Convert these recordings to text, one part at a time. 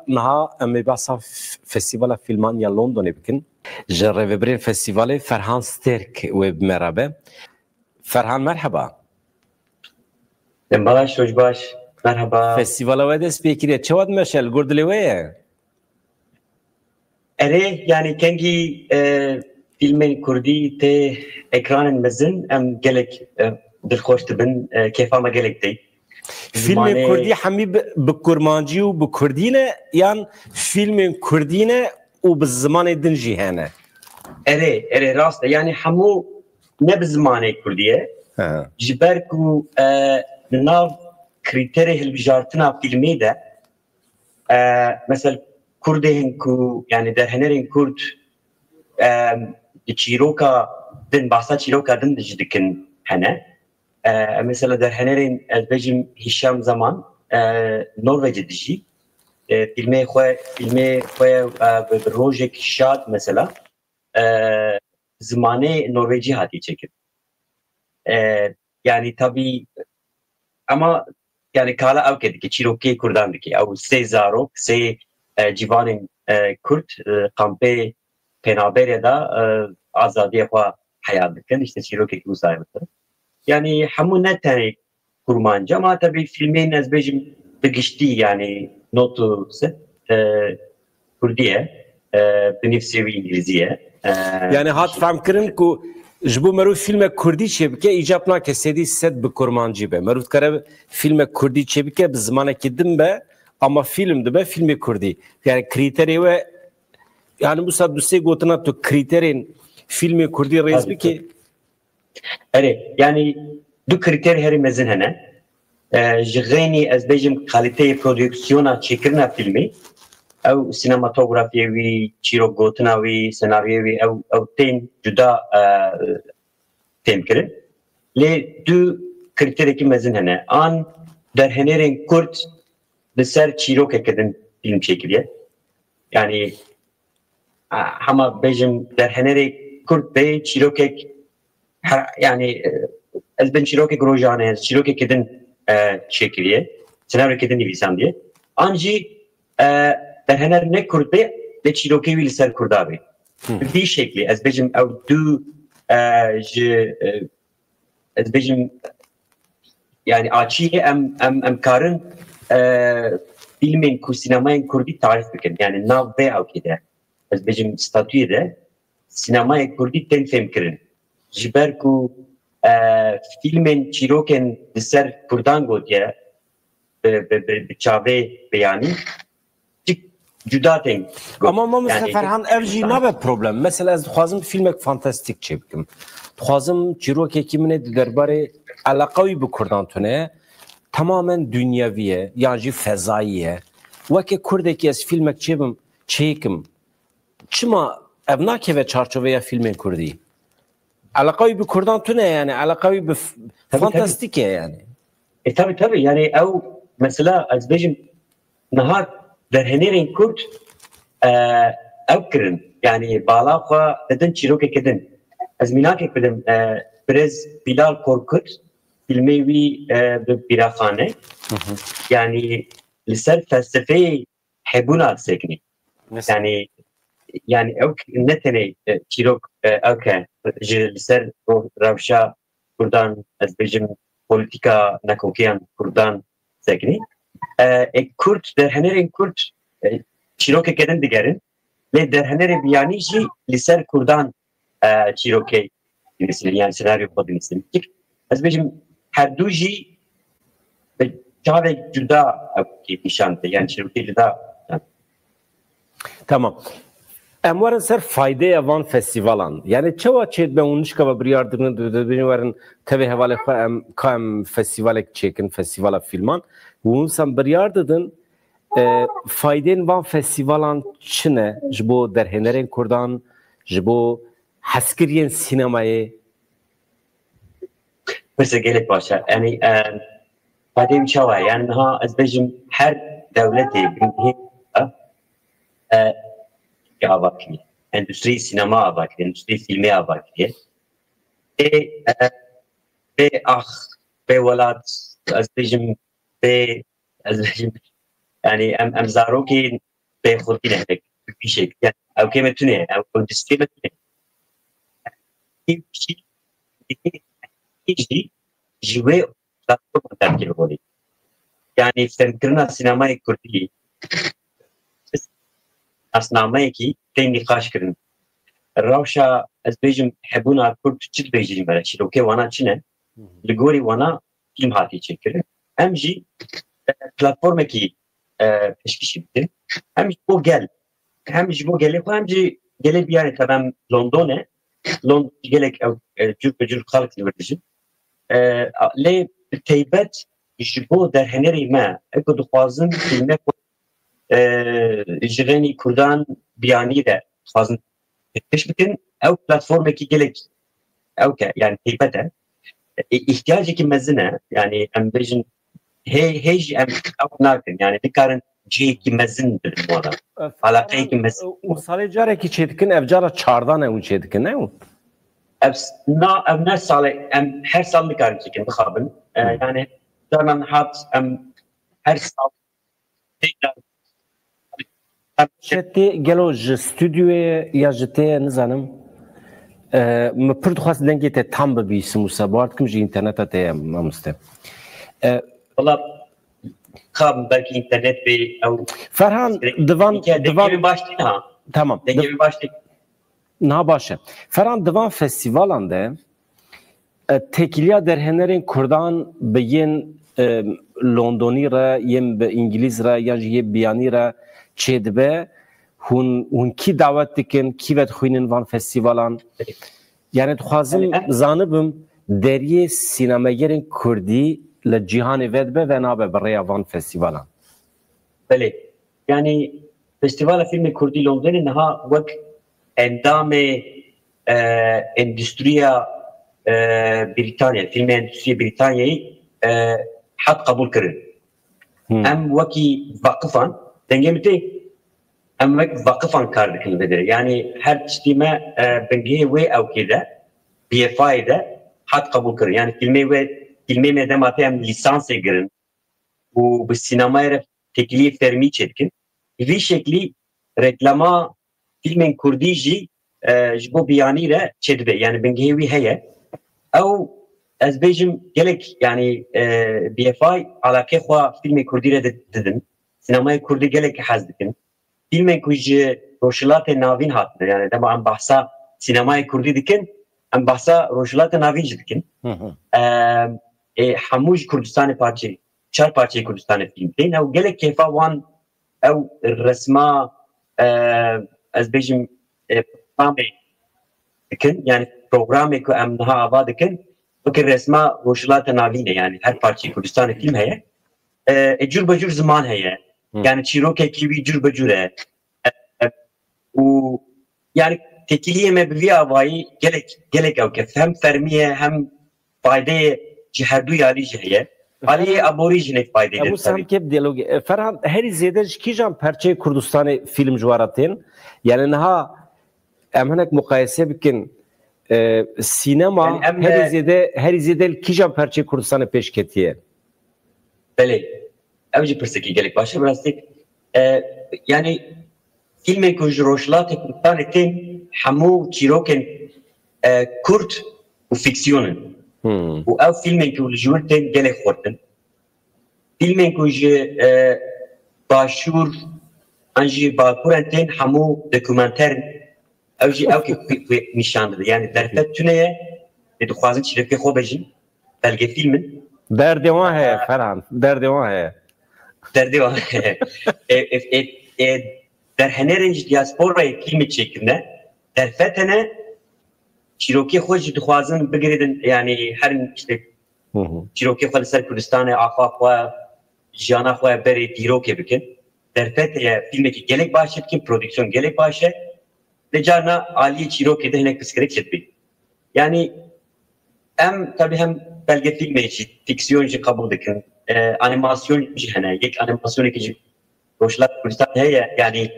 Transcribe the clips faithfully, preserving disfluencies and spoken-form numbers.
Niha em ê behsa f-, Festîvala Fîlman ya Londonê bikin. Ji rêvebirên festîvalê Ferhan Stêrk wê bi me re be. Ferhan, merheba. Dem baş, roj baş. Merheba. Festîvala we dest pê kiriye. Çawa dimeşe, li gor dilê we ye? Erê, yanî kengî, e, fîlmên kurdî tê ekranên mezin, em gelek, e, dilxweş dibin, e, kêfa me gelek tê. Fîlmên Zimanê kurdî hemî bi, bi kurmancî û bi kurdî ne, yan fîlmên kurdî ne û bi zimanê din jî hene? Erê, erê, rast e. Yanî hemû ne bi zimanê kurdî ye. He. Ji ber ku, e, di nav krîterê hilbijartina fîlmê de, e, mesela kurdên ku, yanî derhenerên kurd, e, di çîroka din, bahsa çîroka din jî dikin hene. E, mesela derhenerên, ez bêjim, Hîşam Zeman, e, Norvecê dijî. E, fîlmê xwe, fîlmê xwe, e, bi, bi rojek şad mesela, e, zimanê norvecî hatiye çêkirin. E, yanî tabî, ama yanî kala ew ke dike, çîrokê kurdan dike. Ew sê zarok, sê, e, ciwanên, e, kurd, e, kampê Pênaberê de, e, azadiyê xwe heya dikin. İşte çîrokek wisa ye mesela. Yanî hemû ne tenê kurmanc, ama tabii filmên, ez bêjim, bi giştî, yanî not û se-, e, kurdî ye, e, binivîsê wî îngilîzî ye. E, Yanî hat fehmkirin ku ji bo merû filmek kurdî çêbike, îcab nake sedî sed bi kurmancî be. Merû dikare filmek kurdî çêbike, bi zimanekî din be, ama film dibe filmê kurdî. Yanî krîterê we, yanî wisa du sê gotina tu krîterên filmê kurdî rêz Tabii, bike. Erê, yanî du krîter herî mezin hene. E, ji xeynî, ez bêjim, kalîteyê prodüksiyona çêkirina fîlmê, ew sînematografiyê wî, çîrokgotina wî, senaryoyê wî, ew, ew tên cuda, e, fêmkirin. Lê du krîterekî mezin hene. An derhenerên kurd li ser çîrokeke din fîlm çêkiriye. Yanî, a, hema bêjim, derhenerê kurd bê çîrokek, he, yanî, e, ez bin çîrokek rojane, ez çîrokeke din, e, çêkiriye, senaryokê din nivîsandiye. An jî, e, derhener ne kurd bê, lê çîrokê wî li ser kurda bê. Hı. Bi vî şeklî, ez bêjim, ew du, e, ji, e, ez bêjim, yanî açiyê em, em, em karin, e, fîlmên ku sînemayên kurdî tarîf bikin. Yanî nav vê ewkê de, ez bêjim, statuyê de sînemayê kurdî tên fêmkirin. Ji ber ku, e, fîlmên çîrokên li ser kurdan gotiye, bi, bi, bi, bi çavê beyanî, cik cuda tên got. Ama mamoste Ferhan, ev jî nabe problem. Mesela ez dixwazim filmek fantastîk çêbikim. Dixwazim çîrokekî min ê di derbarê eleqa wî bi kurdan tune ye. Temamen dunyevî ye, yan jî fezayî ye. Weke kurdekî ez filmek çêbim, çêkim. Çima ev nakeve çarçoveya filmên kurdî? Eleqa wî bi kurdan tune ye, yanî eleqa wî bi f-, Tabii, tabii. fantastîk e yanî. E, tabii, tabii. Yanî ew mesela, ez bêjim, niha derhenerên kurd, e, ew kirin. Yanî bala xwe didin çîrokeke din. Ez mînakek bidim, e, birêz Bilal Korkut, filmê wî, e, bi bîraxane. Hı hı. Yanî li ser felsefeyê hebûna disekinî. Mesela? Yanî, yanî ew ne tenê, e, çîrok, e, ew ke ji li ser ro-, rewşa kurdan, ez bêjim, polîtîka nekokiyan kurdan sekinî. E, e, kurd, derhenerên kurd, e, çîrokeke din digerin. Lê derhenerê biyanî jî li ser kurdan, e, çîrokê dinivîsin, yanî senaryo xwe dinivîsin. Ez bêjim, her du jî bi çavek cuda ew nîşan dide, yanî çîrokê cuda. Tamam. Em werin ser faydeya van festîvalan. Yanî çawa çêdibe hûn nişka ve biryar dibin, dibin werin tevê hevalê xwe em, ka em festîvalek çêkin, festîvala fîlman. Hûn sen biryar didin, e, faydên van festîvalan çi ne ji bo derhênerên kurdan, ji bo hezkiriyên sînemayê? Pirsek gelek baş e. Yanî, e, fayde wî çawa ye? Yanî niha ez bêjim her dewletê bingehîn, e, e, ava kiriye. Endûstrî sînema ava kiriye, endûstrî fîlmê ava kiriye. Bê, e, bê ax, bê welat, ez bêjim bê, ez bêjim Yani em, em zarokên bêxwedî ne, hinek bi pîşek. Yani ew kê me tune, ew, ew distê me tune. Kê jî, kê jî ji wê platforma derdikeve holê. Yani fehmkirina sînemayê kurdî, nasnameyekî tê nîqaş kirin. Rewşa, ez bêjim, hebûna kurd çi dibêjî ji me re? Çîrokê wana çi ne? Li gorî wana fîlm hatî çêkirin. Em jî, e, platformekî, e, pêşkêşî bikin. Hem ji bo gel, hem ji bo gelê xwe, hem jî gelê biyanê, tabi em London e. London gelek ew, e, cur bi cur xelk li wir dijin. E, lê bi teybet ji bo derhenerê me, eko dixwazin fîlmek, e, ji xênî kurdan biyanî de dixwazin pêş bikin. Ew platformekî gelek ew ke, yani teybet e. E, îhtiyacekî mezin e. Yani em bêjin hê, hê jî em ew nakin. Yani nikarin cihekî mezin bidin wana. Alaqeyekî mezin. Û salê carekî çêdikin, ev cara çardan e hûn çêdikin, ne? Ev s-, na, ev ne salê, em her sal nikarin çêkin, bixabin. E, yani carna hat em her sal Şetê gelo ji stûdyoyê ya ji te ye, nizanim. E, min pir dixwest dengê te tam bibîsim wisa. Bawer dikim ji înterneta te ye, mamoste. E, Valla, ka belkî înternet bê ew. Ferhan, Dengê divan, dengê divan, min baş tê ha. Tamam. Dengê min baş tê. Niha baş e. Ferhan, divan festîvalan de, e, têkiliya derhenerên kurdan bi yên, e, Londonî re, yên bi Îngilîz re, yan jî yê biyanî re çêdibe. Hûn, hûn kî dawet dikin, kî vedixwînin van festîvalan? Yani dixwazim Yani em zanibim, deriyê sînemegerên kurdî li cîhanê vedibe ve nabe bi rêya van festîvalan? Belê. Yani Festîvala Fîlmê Kurdî Londonê niha wek endamê, e, endûstriya, e, Brîtanya, fîlmê endûstriyê Brîtanyayê, e, hat qebûl kirin. Hmm. Em wekî vaqifan, dengê min tê, em wek vaqifan kar dikin li vê derê. Yani her tiştî me, e, bingehê wê ewkê de, B F I de hat qebûl kirin. Yani fîlmê wê, fîlmê me dema tê em lîsansê girin û bi sînemayê re têkiliyê fermî çêdikin. Vî şeklî reklama fîlmên kurdî jî, e, ji bo biyanî re çêdibe. Yani bingehê wî heye. Ew, ez bêjim, gelek, yani, e, B F I alaqê xwe fîlmê kurdî re di-, didin. Sînemayê kurdî gelek hez dikin. Fîlmên ku ji Rojhilatê Navîn hatine, yani dema em behsa sînemayê kurdî dikin, em behsa Rojhilatê Navîn jî dikin. Hı hı. E, e, hemû ji Kurdistanê parçeyê, çar parçeyê Kurdistanê fîlm tên. Ew gelek kêfa wan ew resma, e, ez bêjim, e, programê dikin, yani programê ku em niha ava dikin, wekî resma Rojhilata Navîn e, yani her parçeyê Kurdistanê fîlm heye. E, e, cur be cur ziman heye. Hı. Yani çîrokekî wî cur be cur e. E, e, û yani têkiliyê me bi vî avayî gelek, gelek ew ke hem fermî ye hem faydeyê ji her du alî jî heye. Aliyê aborî jî hinek faydeyê Ebu Sami Kep diyalogi. E, Ferhan, herî zêde ji kîjan perçeyê Kurdistanê fîlm ji we re tên? Yani niha em hinek muqayese bikin. E, sînema Yani em, herî e, zêde, herî zêde li kîjan perçeyê Kurdistanê pêş ketiye? Belê. Ew jî pirsekî gelek baş e, bi rastî. E, yani fîlmên ku ji Rojhilatê Kurdistanê tên hemû çîrokên, e, kurt û fîksiyon in. Hmm. Û ew fîlmên ku li ji wir tên gelek xurt in. Fîlmên ku ji, e, Başûr an jî Bakur an tên hemû dokumenter in. Ew jî ew ki xwe, xwe nîşan dide. Yani derfet tune ye, lê dixwazin çîrokê xwe bêjin. Belgefîlm in. Derdê wan heye, Ferhan. Derdê wan heye. Derdê wan heye. E, e, e, e, derhenerên ji diasporayê fîlmê çêkirine, derfet hene, çîrokê xwe jî dixwazin bigirêdin, yani herin işte Hı hı. çîrokê xwe li ser Kurdistanê, axa xwe, jiyana xwe berê dîrokê bikin. Derfet heye, fîlmekî gelek baş dikin, prodîksiyon gelek baş e. Lê carna aliyê çîrokê de hinek pirsgirêk çêdibî. Yani em tabi hem belgefîlmê jî, fîksiyon jî qebûl dikin. E, animasyon jî hene. Yek animasyonekî ji Rojhilat Kurdistan heye. Yani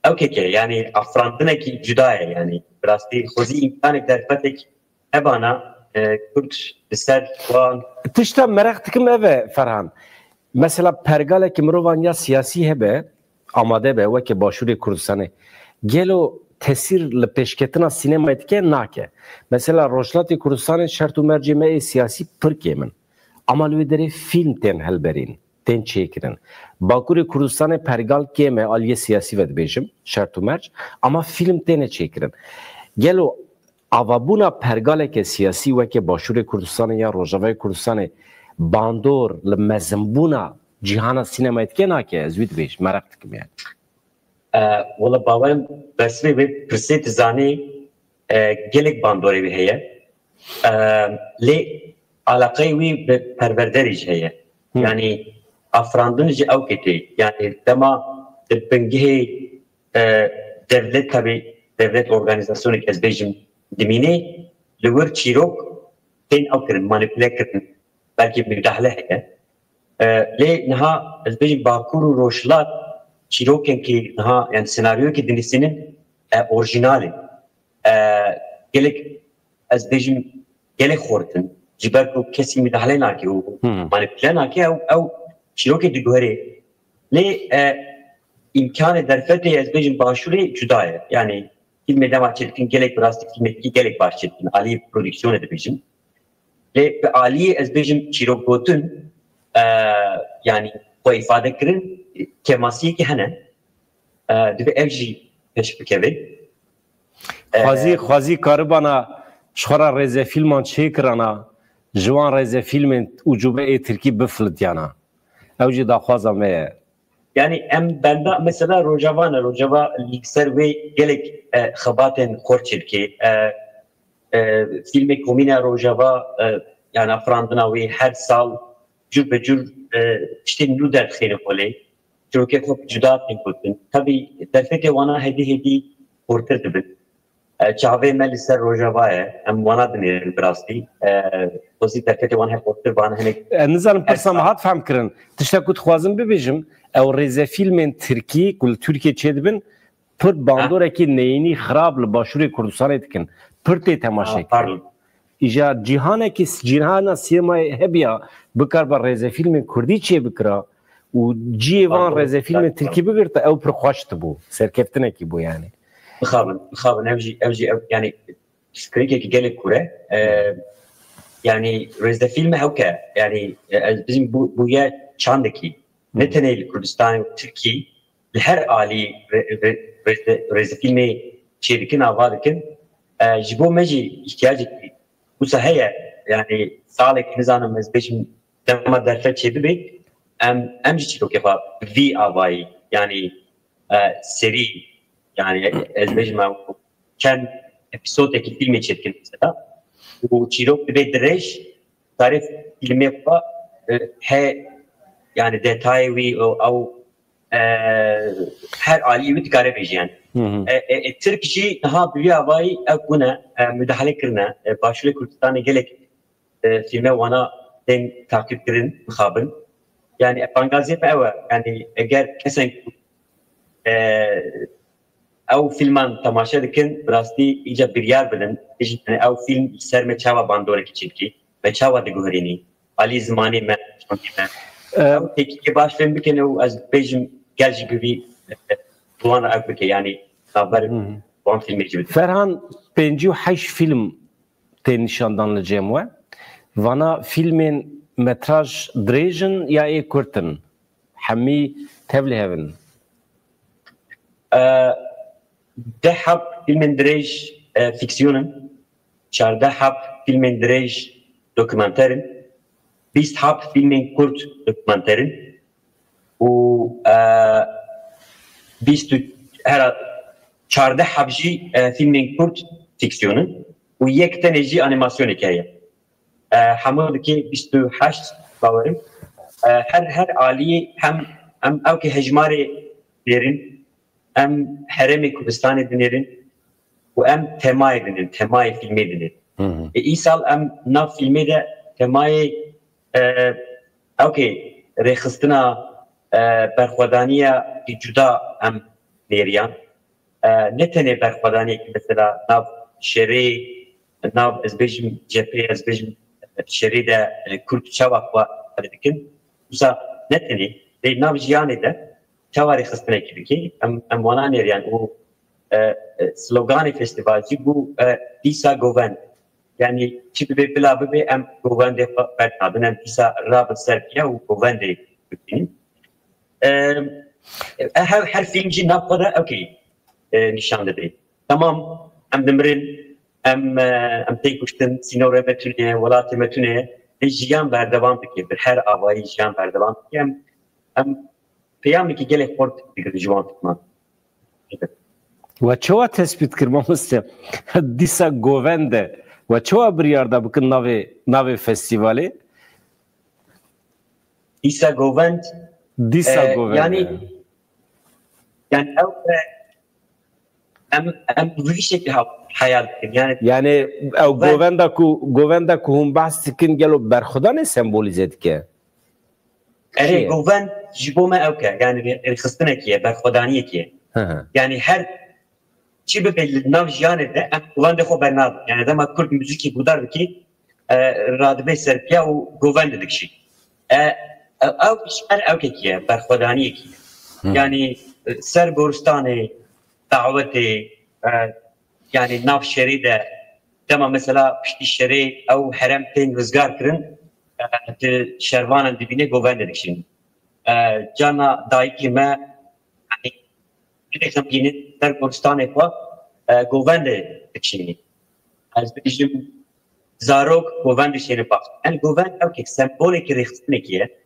ew keke, yani afirandinekî cuda ye. Yani bi rastî xwezî îmkanek derfetek hebana, e, Kurd li ser wan. Tişta meraq dikim ev e, Ferhan. mesela pergaleke mirovan ya siyasî hebe, amade be, weke Başûrê Kurdistanê, gelo tesîr li pêşketina sînemayê dike? Nake. Mesela Rojhilatê Kurdistanê şert û mercê me ê siyasî pir kêm in. Ama li wê derê fîlm tên hilberîn, tên çêkirin. Bakurê Kurdistanê pergal kêm e, aliyê siyasî ve dibêjim, şert û merc, ama fîlm têne çêkirin. Gelo avabûna pergaleke siyasî weke Başûrê Kurdistanê ya Rojavayê Kurdistanê bandor li mezinbûna cîhana sînemayê dike? Nake, ez wî dibêjim, meraq dikim yani. E, wala bawerim bersivê wê pirsê tu zanî, e, gelek bandorê wî heye. E, lê alaqeyê wî bi perwerderî jî heye. Hı. Yani afirandin jî ew ketê. Yani dema di bingehê, e, devlet, tabi devlet organizasyonek ez bêjim dimînê, li wir çîrok tên ew kirin, manipule kirin. Belkî müdahale heye. E, lê niha ez bêjim Bakur û Rojhilat çîrokên ki niha, yani senaryoyekî dinivîsînin, e, orjinal in. E, gelek ez bêjim gelek xurt in. Ji ber ku kesî müdahale nake û Hı hı. manipule nake, ew, ew çîrokê diguherê. Lê, e, îmkanê derfetê ez bêjim Başûrê cuda ye. Yani fîlmê dema çêdikin gelek bi rastî fîlmekî gelek baş çêdikin. Alî prodüksiyonê dibêjim. Lê bi aliyê ez bêjim çîrokgotin, e, yani xwe îfade kirin, kêmasiyekî hene. E, divê ev jî pêş bikeve. E, Xwazî, xwazî karibana ji xwe re rêzefîlman çêkirana, ji wan rêzefîlmên ucube ê tirkî bifilitiyana. Ew jî daxwaza me ye. Yani em benda mesela Rojava ne, Rojava li ser wê gelek, e, xebatên xurt çêdike. E, e, fîlmê komîne Rojava, e, yani afirandina wê her sal cur be cur, e, tiştên nû derdixêne holê. Çîrokê xwe cuda tên gotin. Tabî derfetê wana hêdî hêdî xurtir dibin. E, çavê me li ser Rojava ye. Em wana dinêrin bi rastî. E, xwezî derfetê wan hep xurtir bana hinek. E, nizanim pirsa me hat fehm kirin. Tişta ku dixwazim bibêjim, ew rêzefîlmên tirkî ku li Tirkiyê çêdibin, pir bandorekî neyînî xirab li Başûrê Kurdistanê dikin. Pir tê temaşe kirin. Pardon. Îja cîhanekî, cîhana sînemayê hebiya, bikariba rêzefîlmên kurdî çêbikira û cihê van rêzefîlmên tirkî bigirta, ew pir xweş dibû. Serkeftinekî bû yani. Mixabin, mixabin, ev jî, ev jî, ev, yani, pirsgirêkekî gelek kûr e. E, yani, rêzefîlme hewke, yani, e, ez bizim bu, bu ye çandekî. Ne tenê li Kurdistanê û Tirkî, li her alî re-, re-, rêze-, rêzefîlmê çêdikin, ava dikin. E, ji bo me jî îhtiyacekî wisa heye. Yani salek nizanim ez bêjim dema derfet çêbibe, em, em jî çîrokê xwe bi vî avayî, yani, e, serî, yani ez bêjim ew çend epîsodekî fîlmê çêdikin mesela. Û çîrok dibe dirêj, tarîf fîlmê xwe, e, he, yani detayê wî, o, ew, e, her alî wî dikare bêje yani. Hı hı. E, e, e, Tirk jî niha bi vî avayî ev bûne, e, müdahale kirine. E, Başûrê Kurdistanê gelek, e, fîlme wana tên taqîb kirin, mixabin. Yani, e, bangazê me ew e. Yani, eger kesên ku, e, ew fîlman temaşe dikin, bi rastî îca biryar bidin. Bêjin, yani, ew fîlm li ser me çawa bandorekî çêdikî, me çawa diguherînî, alî zimanê me, çandê me. Ew têkiliyê baş fêm bikin û ez bêjim gel jî bi vî, e, bi wan re ew bike, yani navber wan fîlmê jî bidin. Ferhan, pêncî û heşt fîlm tên nîşandan li cem we. Vana fîlmên metraj dirêj in ya ê kurt in? Hemî tevlî hev in? E, deh heb fîlmên dirêj, e, fîksiyon in. Çardeh heb fîlmên dirêj dokumenter in. Bîst heb fîlmên kurt dokumenter in. Û, e, bîst û, hera çardeh heb jî, e, fîlmên kurt fîksiyon in. Û yek tenê jî anîmasyonek heye. E, hemû dikê bîst û heşt bawerim. E, her, her aliyê hem, em ew ki hejmarê nêrin, em herêmê Kurdistanê dinêrin û em temayê dinêrin, temayê fîlmê dinêrin. Hı hı. E, îsal em nav fîlmê de temayê, e, ew ki rêxistina, e, berxwedaniya cuda em nêriyan. E, ne tenê berxwedaniyek mesela nav şerê, nav, ez bêjim cephê, ez bêjim şerê de, e, Kurd çawa xwe dikin. Wisa ne tenê, lê nav jiyanê de çawa rêxistinekî dike, em, em wana nêrîyan û, e, e, sloganê festîval jî bû, e, dîsa govend. Yanî çi bibe bila bibe em govendê xwe bernadin, em dîsa rabin ser piya û govendê bibînin. E, e, her, her fîlm jî nav xwe de ewkê, e, nîşan dide. Temam, em dimirin, em, e, em tê kuştin, sînorê me tune ye, welatê me tune ye. Lê jiyan berdewam dike, bi her avayî jiyan berdewam dike. Em, em peyamekî gelek xurt digirin ji wan filman. We çawa tespît kir mamoste? Dîsa govend e. We çawa biryar da bikin navê, navê festîvalê? Dîsa govend, Dîsa e, govend yanî, e. yanî ew, e, em, em bi vî şekilî ha-, heyal dikin. Yanî, Yani ew govenda ku, govenda ku hûn behs dikin gelo berxwedanê sembolîze dike? Erê, Çi ye? Govend ji bo me ewk e. Yanî rê-, rêxistinekî ye, berxwedaniyekî ye. Hı hı. Yanî her çi bibe li nav jiyanê de em govendê xwe bernadin. Yanî dema Kurd muzîkî guhdar dikî, e, radibe ser piya û govendê dikişî. E, e, ew ji ber ewkekî ye, berxwedaniyekî ye. Hı. Yanî, e, ser goristanê, dawetê, e, yanî nav şerê de, dema mesela piştî şerê ew herem tên rizgar kirin, e, di şervanan dibîne govendê dikişîn. E, carna dayikê me, yanî, gelek xemgînin ser goristanê xwe, e, govendê dikişînî. Ez dibêjim, zarok govendê şêne bax. Yanî govend ewkek sembolekî rêxistinekî ye.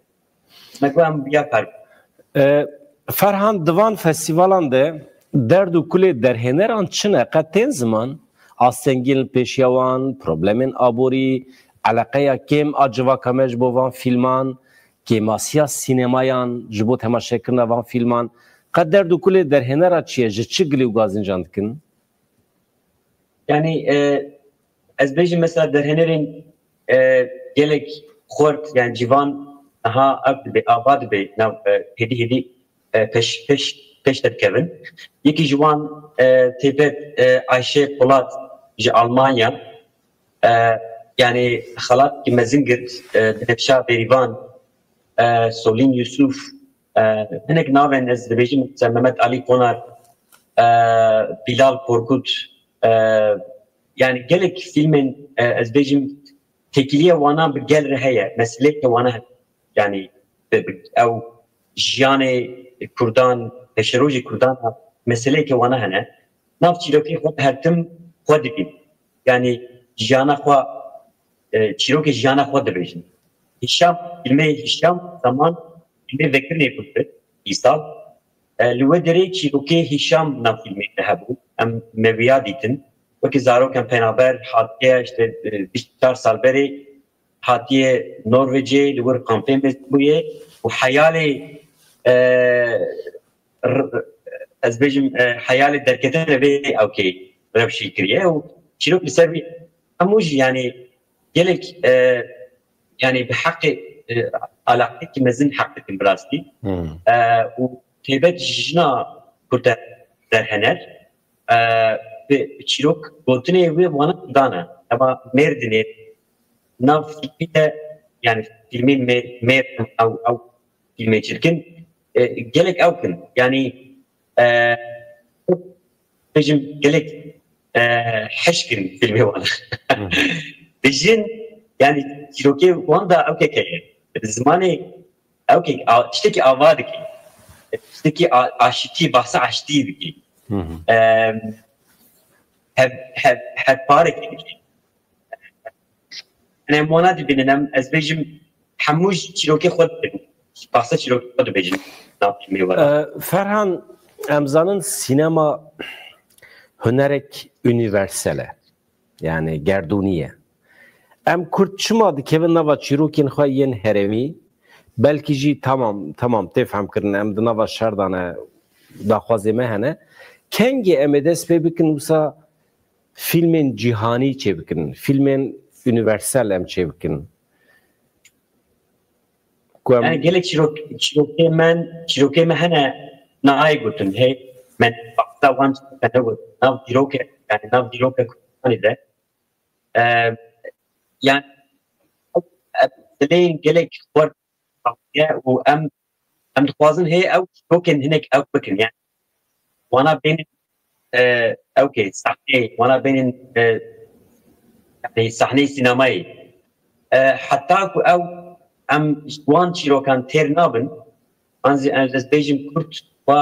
Me got em viya kar bikin. E, Ferhan, di van festîvalan de derd û kulê derhêneran çi ne? Qet tên ziman? Astengiyên li pêşiya wan, problemên aborî, eleqeya kêm a civaka me ji bo van fîlman, kêmasiya sînemayan ji bo temaşekirina van fîlman. Qet derd û kulê derhênera çi ye? Ji çi gilî û gazincan dikin? Yanî, e, ez bêjim mesela derhênerên, e, gelek xurt, yani civan niha ev dibe, ava dibe, nav, e, hêdî hêdî, e, pêş, pêş, pêş de dikevin. Yekî ji wan, e, têbet, e, Ayşe Polat ji Almanya, e, yani xelatî mezin girt, e, Binefşa Bêrîvan, e, Solîn Yusuf, e, hinek navên ez dibêjim, mesela Mehmet Ali Konar, e, Bilal Korkut, e, yani gelek fîlmên, e, ez bêjim têkiliya wana bi gel re heye, meseleyeke wana hene. Yani bi, bi, ew jiyanê Kurdan, peşerojê Kurdan meseleyeke wana hene. Nav çîrokê xwe her tim xwe dibîn. Yani jiyana xwe, e, çîrokê jiyana xwe dibêjin. Hişam, fîlmê Hişam, Zaman, fîlmê vekirinê Kurd, îsal. E, li wê derê çîrokê Hişam nav fîlmê de hebû. Em me wiya dîtin. Wekî zarok em penaber hatiye, işte, e, bîst çar sal berê hatiye Norvecê, li wir kampê mezin bûye û heyalê, e, r-, ez bêjim, e, heyalê derketine vê ewkê rewşî kiriye û çîrok li ser wî hemû jî, yani, gelek, e, yani, bi heqê, e, alaqeyekî mezin heq dikin bi rastî. Hmm. E, û têbet jina Kurd derhener, e, bi çîrok gotinê wê wana dane. Ema Mêrdinê, nav fîlmî de, yani, fîlmên Mê-, Mêrdin, ew, ew fîlmê çirkin, e, gelek ew kin. Yani, e, bêjim gelek, e, heş kin fîlmê wan. Dijin, yani, çîrokê wan da ew keke ye. Bi zimanê ew kek, a-, tiştekî ava dike. Tiştekî a-, aşîtî, bahsa aştî dike. Em, hev, hev, hevparek dike. Em wana dibînin, em, ez bêjim, hemû ji çîrokê xwe dibin. Bahsa çîrokê xwe dibêjin. Nav fîlmê were. E, Ferhan, em zanin sînema hunerek unîversel e. Yani gerdûnî ye. Em Kurd çima dikevin nava çîrokên xwe yên herêmî? Belkî jî tamam, tamam tê fehmkirin, em di nava şer de ne, daxwazê me hene. Kengê em ê dest pê bikin wisa fîlmên cîhanî çêbikin, fîlmên unîversel em çêbikin. Ku em Yani gelek çîrok-, çîrokê me, çîrokê me hene nayê gotin. Hey, me wexta wan çîroke negot. Nav dîroke, yani nav dîroke Kurdistanê de. E, yani, e, dilê gelek xurt şaxtiye û em em dixwazin hê ew çîrokên hinek ew bikin. Yani wana bênin e, ew kê sahneyê, wana bênin e, yani sahneyê sînemayê. E, heta ku ew em ji wan çîrokan têr nabin, an zî ez bêjim kurt xwe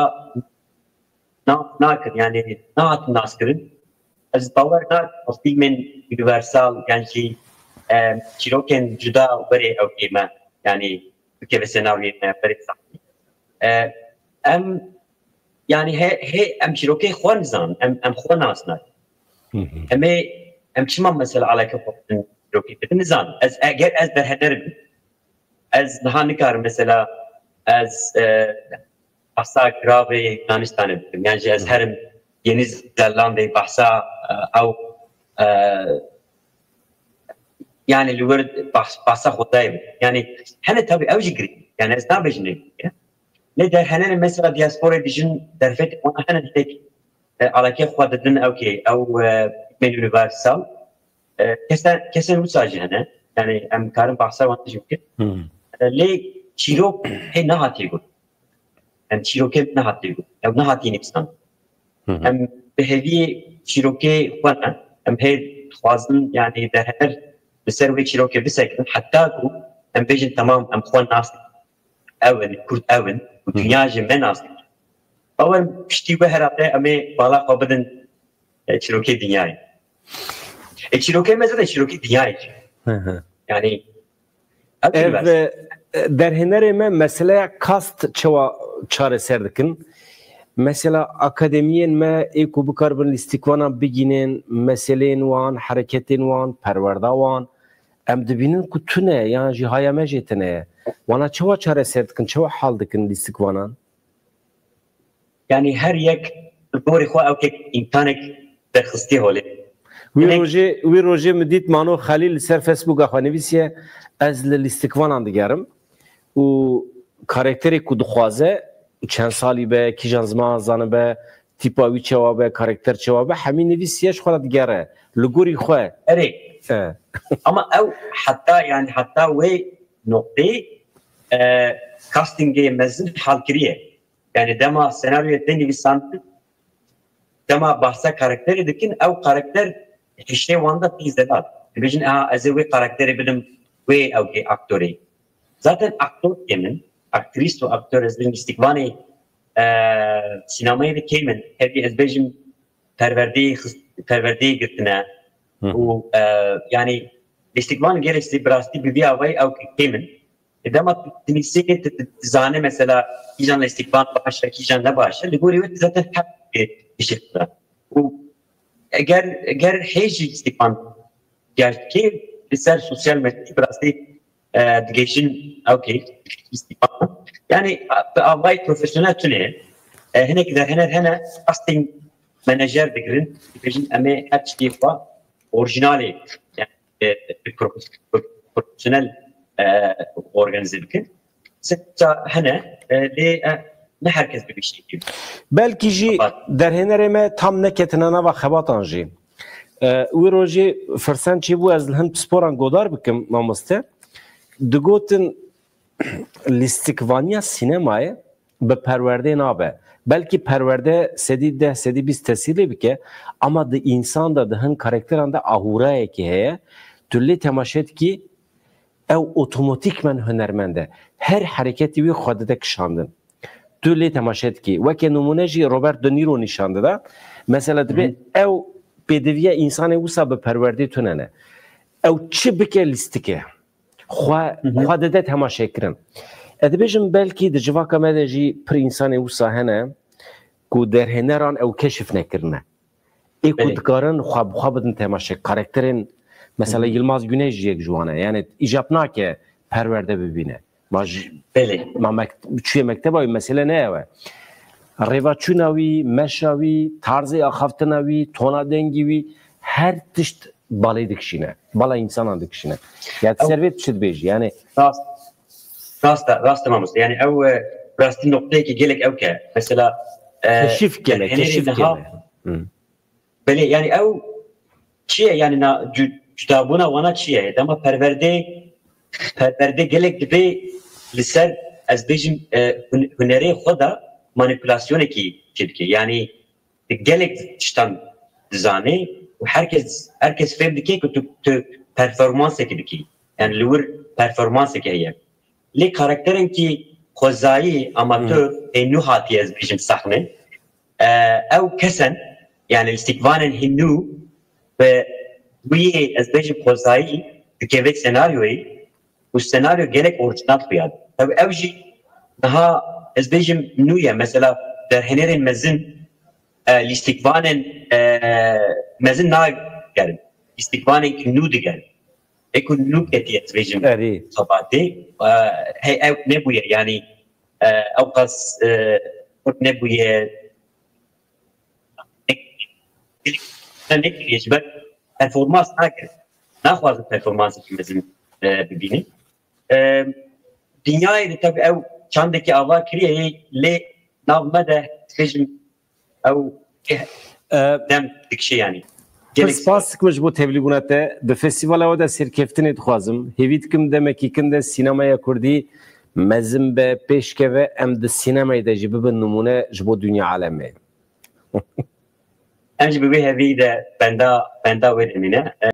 nas nakin, yani nahatin naskirin. Ez bawer nakim fîlmên universal yan jî e, çîrokên cuda were ew kê me, yani bikeve senaryê me, were sahneyê. E, em yani he, he em çîrokê xwe nizanin, em, em xwe nas nakin. Em ê, em çima mesela aleke xwe bidin çîrokê bidin nizanin. Ez eger ez berhener bim, ez niha nikarim mesela ez e, behsa giravê Yunanistanê bikim. Yan jî ez herim Yeni Zelandê behsa e, ew e, yani li wir behs- behsa xwedayê bikim. Yani hene tabii ew jî girîng. Yani ez nabêjim ne girîng e. Lê derhenerê mesela diasporê dijin derfet wana hene tek e, aleke xwe didin ew kê, ew e, fîlmên universal. E, kesen, kesên wisa jî hene. Yani em karin behsa wan jî bikin. E, lê çîrok hê nehatiye got. Em çîrokê nehatiye got. Ew nehatiye nivîsan. Em bi hêviyê çîrokê xwe ne. Em hê dixwazin yani derhener li ser wê çîrokê bisekirin. Heta ku em bêjin temam em xwe nas dikin. Ew in, kurd ew in. Û dinya jî me nas dikin. Bawer piştî we herhalde em ê bala xwe bidin e, çîrokê dinyayê. E, çîrokê me zaten çîrokê dinyayê. Yani ev Ev, universal. E, derhênerê me meseleya kast çawa çareser dikin? Mesela akademiyên me ê ku bikaribin lîstikvanan bigînin, meseleyên wan, hereketên wan, perwerda wan, em dibînin ku tune yan jî haya me jê tune ye. Wana çawa çareser dikin, çawa hal dikin lîstikvanan? Yani her yek bi gorî xwe ew kek îmkanek derxistî holê. Wî Hinek rojê, wî rojê min dît Mano Xelîl li ser Facebooka xwe nivîsiye, ez li lîstikvanan digerim û karakterê ku dixwaze, çend salî be, kîjan ziman zanibe, tîpa wî çawa be, karakter çawa be, hemî nivîsiye ji xwe re digere. Li gorî xwe. Erê. E. Ama ew heta, yani heta wê noqtê, e, castingê mezin hal kiriye. Yani dema senaryoyê tê nivîsandin, dema bahsa karakterê dikin, ew karakter hişê wan de pî zelal. Dibêjin, aha, ez ê wê karakterê bidim wê ew kê aktorê. Zaten aktor kêm in, aktrîs û aktor ez bêjim lîstikvanê, e, sînemayê de kêm in. Hevî ez bêjim perwerdeyê xist-, perwerdeyê girtine. Hı. Û, e, yani lîstikvan gelek sê bi rastî bi vî avayî ew kêm in. E, dema tu, tu nivîsê tu, tu, tu zane mesela kîjan lîstikvan baş e, kîjan ne baş e, li gorî wê tu zaten hep, e, pişt re. Û eger, eger hê jî lîstikvan gerçekî li ser sosyal medyayê bi rastî, e, digihîjin, okey, lîstikvan. Yani, a, bi avayî profesyonel tune. E, hinek derhener hene, casting menajer digirin, dibêjin, em ê her tiştê xwe orîjinalê, yani, e, bi prof-, bi profesyonel, e, organîze bikin. Sekta hene, e, lê, e, ne her kes bi vî şekil. Belkî jî Xebat. Derhênerê me tam neketine nava xebatan jî. E, wî rojê firsen çêbû ez li hin pisporan godar bikim, mamoste. Digotin lîstikvaniya sînemayê bi perwerdê nabe. Belkî perwerde sedî deh, sedî bîst tesîrê bike, ama di însan de, di hin karakteran de ahûrayekî heye. Tu lê temaşe dikî, ew otomatîkmen hunermend e. Her hereketî wî xwe dide kişandin. Tu lê temaşe dikî. Weke nimûne jî Robert De Niro nîşan dida. Mesela dibê Hı hı. ew pêdiviya însanê wisa bi perwerdê tune ne. Ew çi bike lîstik e. Xwe, Hı hı. xwe dide temaşekirin. Ez dibêjim belkî di civaka me de jî pir însanê wisa hene ku derhêneran ew keşif nekirine. Ê ku Belê. dikarin xwe bi xwe bidin temaşe. Karakterên mesela Hı hı. Yilmaz Güney jî yek ji wan e. Yani îcab nake perwerde bibîne. Ma ji, Belê. ma mekt-, çûye mekteba wî, mesele ne ew e. Rêvaçûna wî, meşa wî, tarzê axaftina wî, tona dengî wî, her tişt balê dikişîne. Bala însanan dikişîne. Ya tu Ew ser vê tu çi dibêjî? Yani Rast, rast e, rast e mamoste. Yani ew, e, rastî noqteyekî gelek ew ke. Mesela, e, keşif keme, derhênerê keşif niha keme. Hı. Belê, yani ew çi ye? Yani na, cu-, cudabûna wana çi ye? Dema perwerdê, perwerdê gelek dibê li ser, ez bêjim, e, hun- hunerê xwe de manipulasyonekî çêdike. Yanî gelek tiştan dizane û herkes, herkes fêm dike ku tu, tu performansekî dikî. Yani li wir performansekî heye. Lê karakterên ki xwezayî, amatör, ê nû hatiye, ez bêjim, sahne. E, ew kesen, yani lîstikvanên hîn nû ve wî, ez bêjim, xwezayî dikeve senaryoyê û senaryo gelek orîjinal xuya. Tabi ew jî niha, ez bêjim, nû ye. Mesela derhênerên mezin, e, lîstikvanên, e, mezin nagerin. Lîstikvanên ki nû digerin. Ê ku nû ketiye, ez bêjim, Erê. xebatê, e, hey ew nebûye, yani, e, ew qas, e, xurt nebûye. Nekiriye ji ber performans nake. Naxwazin performansê mezin, e, bibînin. E, dinyayê de tabi ew çandekî ava kiriye, lê nav me de, ez bêjim, ew, e, dem dikişe yani. Pir spas dikim ji bo tevlîbûna te. Di festîvala we de serkeftinê dixwazim. Hêvî dikim demekî kin de sînemaya kurdî mezin be, pêş keve, em di sînemeyê de jî bibin nimûne ji bo dinya alemê. Em jî bi wê hevî de benda, benda wê demîne.